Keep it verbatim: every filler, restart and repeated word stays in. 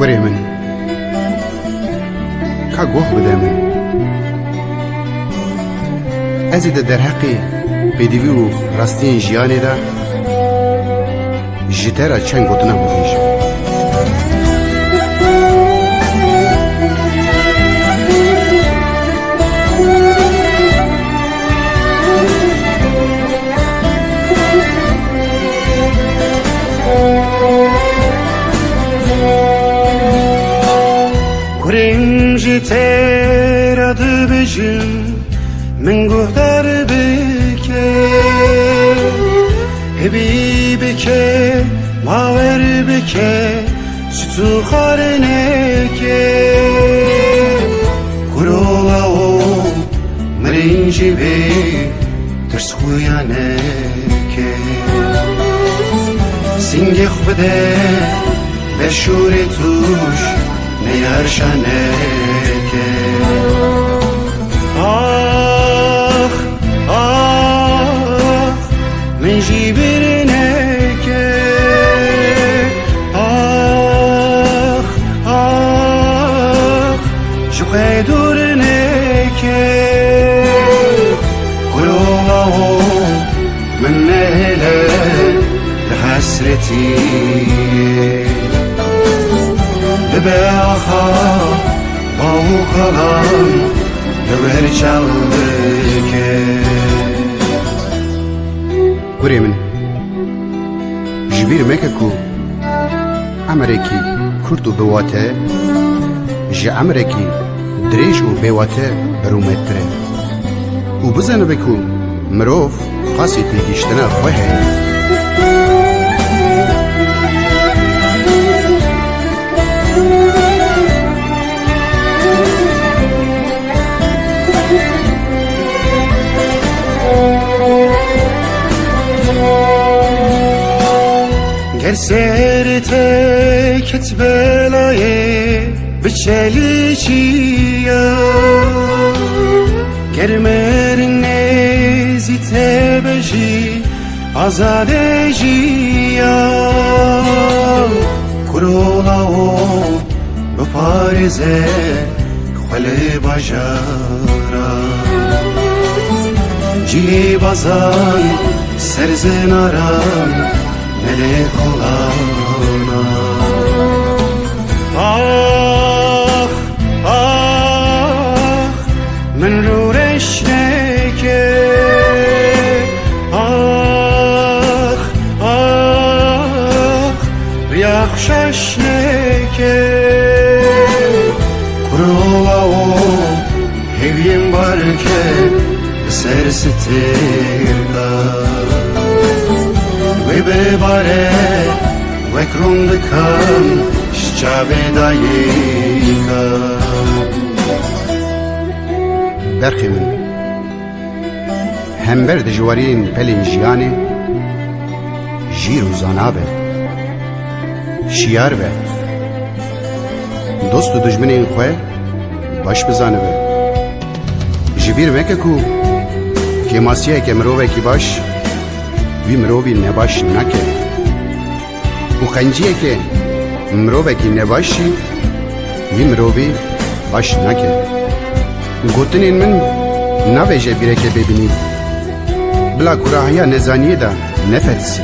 Kurê min, ka guh bide min. Ez ê di derheqê pêdivî û rastiyên jiyanê de ji te re çend gotina bibêjim. Kurê min, ji te re dibêjim, min guhdar bike, hêvî bike, bawer bike, ji tu xar neke. Kuro lawo, mirin jî bê, tirs xuya neke. Singê xwe bide, be şûrê tûş, neyar şaneke. Ax, ax, min jî bir neke. Ax, ax, ji xwe dûr neke. Kuro lawo, min nehêle li hesretî. Bibe axa, baw û kalan li wir çav bike. Kurê min, ji bîr meke ku emrekî kurt û biwate ji emrekî dirêj û bêwate birûmettir e. Û bizanibe ku mirov qasî têgihiştina xwe heye. Ger ser te ket belayê, bi çelî çiya. Ger mirin nêzî te be jî, azadê jiya. Kuro lawo, biparêze xwe li bajara. Cihê bazan, ser zinaran, ne lê kolana. Ax, ax, min rûreş neke. Ax, ax, riya xwe şaş neke. Kuro lawo, hêviyên barke li ser stêrka. Wê bibare, wek rûn dikan, ji çavê dayika. Berxê min, hember dijwariyên pelên jiyanê, jîr û zana be, şiyar be, dost û dijminên xwe baş bizanibe. Ji bîr meke ku kêmasiyeke mirovekî baş wî mirovî nebaş nake. Û qenciyeke mirovekî nebaş jî wî mirovî baş nake. Gotinên min nabêje bîreke bêbinî, bila kurahiya nezaniyê de nefetisî.